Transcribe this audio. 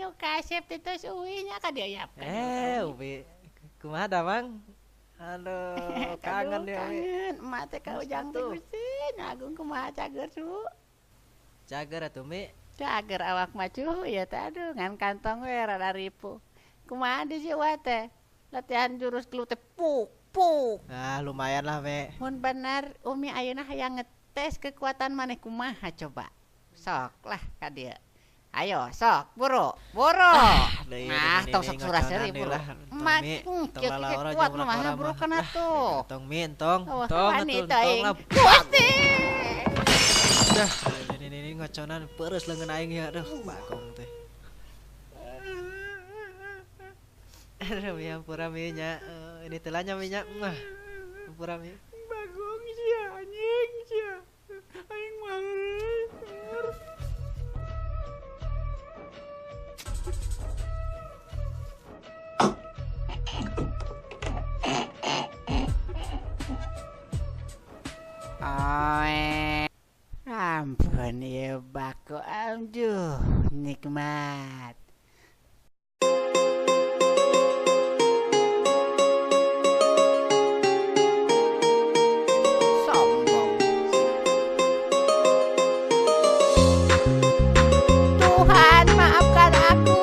Nu kasep teh tos uih nya ka dieu yap. Umi. Kumaha damang? Aduh, kangen ya, Umi. Kangen. Emak teh ka Ujang teh Gusti. Nu Agung kumaha cager su? Cager atuh, Mi. Cager awak mah cu ya teh aduh ngan kantong we rada ripuh. Kumaha di si Uwa teh? Latihan jurus gelut teh puk puk. Nah, lumayan lah, Mi. Mun bener Umi ayeuna hayang ngetes kekuatan maneh kumaha coba. Sok lah ka dieu. Ayo sok buru buru. Nah, tong sok surah seuri buru. Emak kieu kuat mah buru kana tuh. Tong Mi, tong. Tong atuh, tong lah. Gusti. Dah, ini ngoconan peres leungeun aing ya, aduh, Bagong teh. Aduh, Mi, hampura Mi nya. Ini telanya Mi nya. Hampura Mi. Bagong sia anjing sia. Aing mah. Ampun ya bako aduh nikmat. Sombong. Tuhan maafkan aku.